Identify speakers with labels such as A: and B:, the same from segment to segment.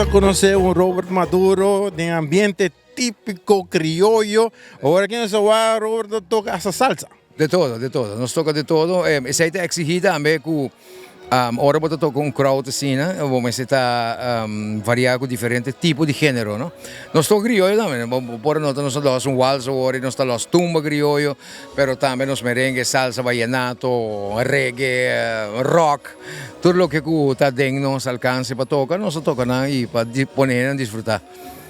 A: a conoce un Robert Maduro den ambiente típico crioyo. Awor aki nos a wak Robert ta toca hasta salsa.
B: De todo, de todo. Nos toca de todo. Esey ta exigi tambe cu ora bo ta toca un crowd asina, bo mester ta varia cu diferente tipo di genero, no? Nos toca crioyo tambe. Bo por nota nos ta los un wals awor y nos ta los tumba crioyo, pero tambe nos merengue, salsa, vallenato, reggae, rock. Tur loke cu ta den nos alcance pa toca, nos ta toca nan y pa pone nan disfruta.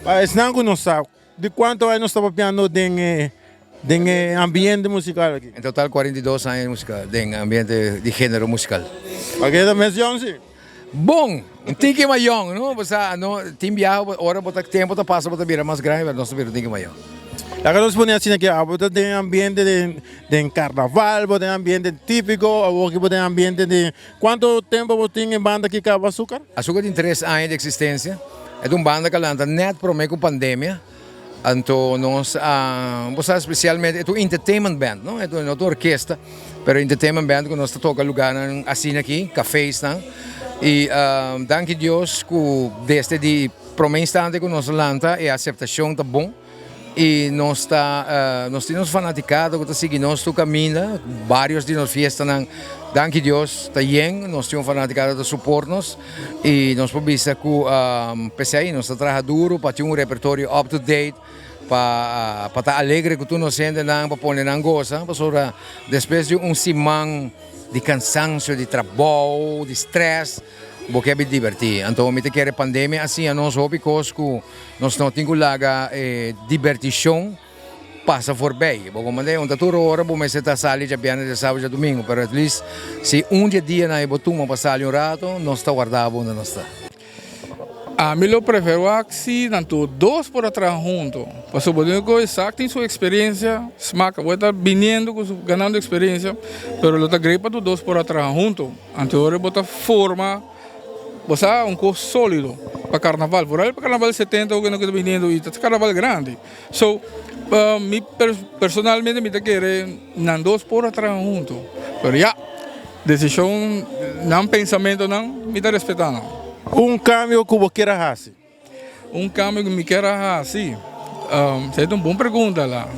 A: Pa esnan cu no sa, di cuanto aña nos ta papiando den e den e ambiente musical aki?
B: En total 42 aña di musica den ambiente di genero musical.
A: Pakico ta mes yong si?
B: Bon, un tiki mas yong, no? Bo sa, no, tin biaha ora bo ta tempo ta pasa bo ta bira mas grandi, pero nos ta bira un tiki mas yong.
A: Laga nos pone asina ke abo ta den ambiente den den carnaval, bo den ambiente típico, awoki bo den ambiente di Cuanto tempo bo tin e banda aki caba Azucar?
B: Azucar tin tres aña di existencia. E ta un banda cu a lanta net prome cu pandemia. Anto nos a, bo sa specialmente, e ta un entertainment band, no? E ta no ta un orkesta, pero entertainment band cu nos ta toca lugarnan asina aki, cafesnan. Y danki Dios cu desde di prome instante cu nos a lanta e aceptacion ta bon. Y nos ta nos tin nos fanaticado cu ta sigui nos tur caminda, varios di nos fiestanan danki Dios ta yen, nos tin un fanaticado ta support nos y nos por bisa cu p'esey nos ta traha duro pa tin un repertorio up to date pa pa ta alegre cu tur nos hendenan pa pone nan goza pasobra despues di un siman di cansancio di trabou di stress Bo ke bin dibertí. Anto mi ta kere pandemia a siña nos hopi kos ku nos no tin ku laga e dibertishon pasa forbei. Bo komprendé? Un ta tur ora bo mester ta sali djabièrnè, djasabu, djadumingu, pero at least si un di e dianan ei bo tuma pa sali un rato, nos ta warda bo unda nos ta.
C: Ami lo prefer wak si nan tur dos por a traha hunto, pasobra bo tin ku Isaac tin su experiencia, Smack awor ta biniendo ku su ganando experiencia, pero lo ta great pa tur dos por a traha hunto. Anto ora bo ta forma, bo sa, un kos solido pa karnaval. Vooral pa karnaval 70 ku ta biniendo i ta karnaval grandi. So, mi personalmente mi ta kere nan dos por a traha hunto. Pero ya, desishon, nan pensamentonan, mi ta respetá nan.
A: Un kambio ku bo kier a hasi?
C: Un cambio cu mi kier a haci? Esey ta un bon pregunta la.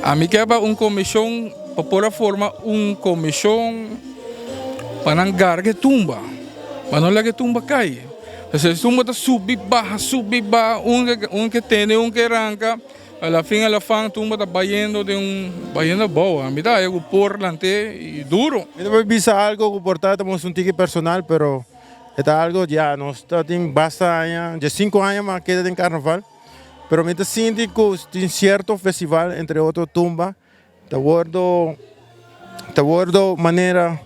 C: Ami kier pa un comision, pa por a forma un comision pa nan garga e tumba, pa no laga e tumba cay. Pasobra e tumba ta subi baha, subi baha, un ke un ke tene, un ke ranca, a la fin a la fan tumba ta bayendo den un bayendo abou. Ami ta haya cu por lant'e y duro.
A: Mi ta por bisa algo cu por ta ta un tiki personal pero. E ta algo ya nos ta tin basta aña, dje sinku aña mas keda den karnaval, pero mi ta sinti ku tin sierto festival entre otro tumba ta wordo ta wordo manera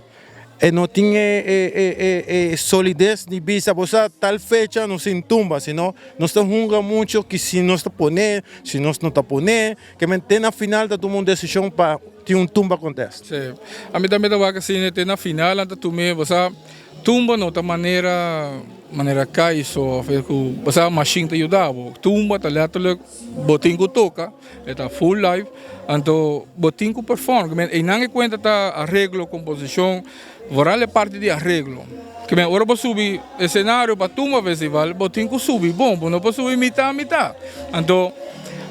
A: e no tin e e e solides di bisa bo sa tal fecha nos tin tumba sino nos ta hunga mucho ki si nos ta pone si nos no ta pone ke men te na final ta tuma un desishon pa tin un tumba contest.
C: Si, ami tambe ta wak asina te na final nan ta tum'e bo sa. Tumba no ta manera manera kaiso of ku bo sa mashin ta yuda bo. Tumba ta letterlijk bo tin ku toka, e ta full live, anto bo tin ku perform. Einan e kuenta ta areglo, komposishon, vooral e parti di areglo. Kimen ora bo subi esenario pa Tumba Festival bo tin ku subi bon, bo no por subi mitá mitá. Anto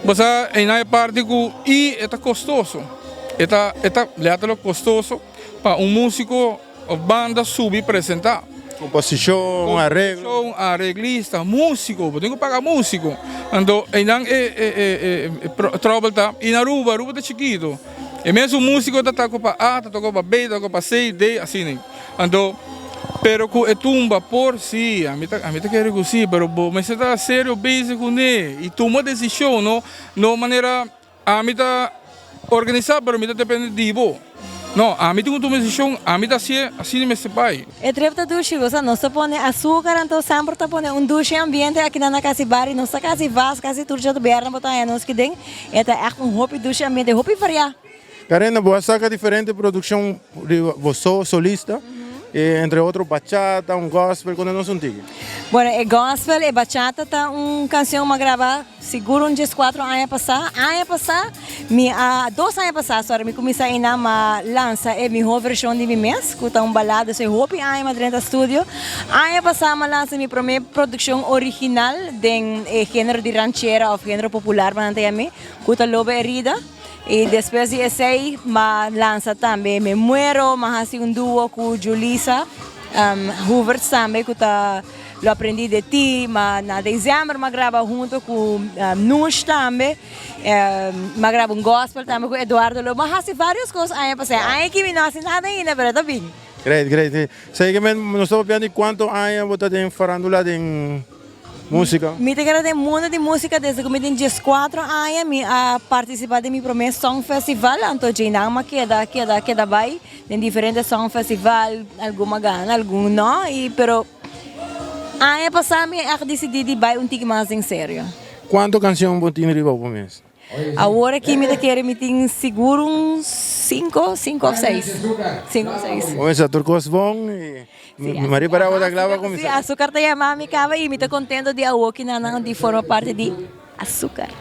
C: bo sa einan e parti ku i e ta kostoso, e ta e ta letterlijk kostoso pa un músiko. Of banda subi presenta.
A: Composicion, areglo.
C: Composicion, areglista, musico, bo tin cu paga musico. Anto eynan e e e trouble ta. Y na Aruba, Aruba ta chikito. E mesun musico ta toca pa A, ta toca pa B, ta toca pa C, D, asina. Anto, pero cu e tumba por si, ami ta ami ta kere cu si, pero bo mester ta serio bezig cune y tuma decision, no no manera. Ami ta organisá, pero mi ta depende di bo. No, ami tin ku tuma desishon, ami ta hasié, asina mester bai.
D: E trip ta dushi, bo sa, nos ta pone azúcar, anto semper ta pone un dushi ambiente aki nan na Kasi Bar y nos ta kasi vas, kasi tur djaduberna bo ta haña nos ki den, e ta ègt un hopi dushi ambiente, hopi variá.
A: Karina, bo a saka diferente produkshon riba bo so solista, entre otro bachata, un gospel, konta nos un tiki.
D: Bueno, e gospel, e bachata ta un kansion m'a graba. Sigur un dieskuatro aña pasá. Aña pasá Mi a dos aña pasá, sorry, mi kuminsá einan m'a lansa e mihó vershon di mi mes, ku ta un balada, so e hopi aña m'a drenta studio. Aña pasá m'a lansa mi promé produkshon original den e género di ranchera òf género popular pa nan ta yam'é, ku ta Lobo Herida. I despues di esei m'a lansa tambe Me Muero, m'a hasi un duo ku Julisa Hoevertsz tambe ku ta Lo Aprendí de Ti, m'a na desèmber m'a graba hunto ku Nush tambe. M'a graba un gospel tambe ku Eduardo Lobo. M'a hasi varios kos aña pasá. Aña aki mi no hasi nada ainda, pero ta bin.
A: Great, great. Sí. Sa ke men nos ta papia di kuantu aña bo ta den farandula den músika?
D: Mi ta keda den mundo di músika desde ku mi tin dieskuatro aña. Mi a partisipá den mi promé song festival, anto djeinan m'a keda, keda, keda bai den diferente song festival. Algun m'a gana, algun no, i pero aña pasá mi a ègt disidí di bai un tiki mas den serio.
A: Cuanto cancion bo tin riba bo mes?
D: Awor aki mi ta kere mi tin sigur un cinco, cinco of seis. Cinco of seis.
A: Bo mester tur cos bon y mi ripara bo ta cla pa cuminsa.
D: Si, Azucar ta yama mi caba y mi ta contento di awoki nan nan di forma parti di Azucar.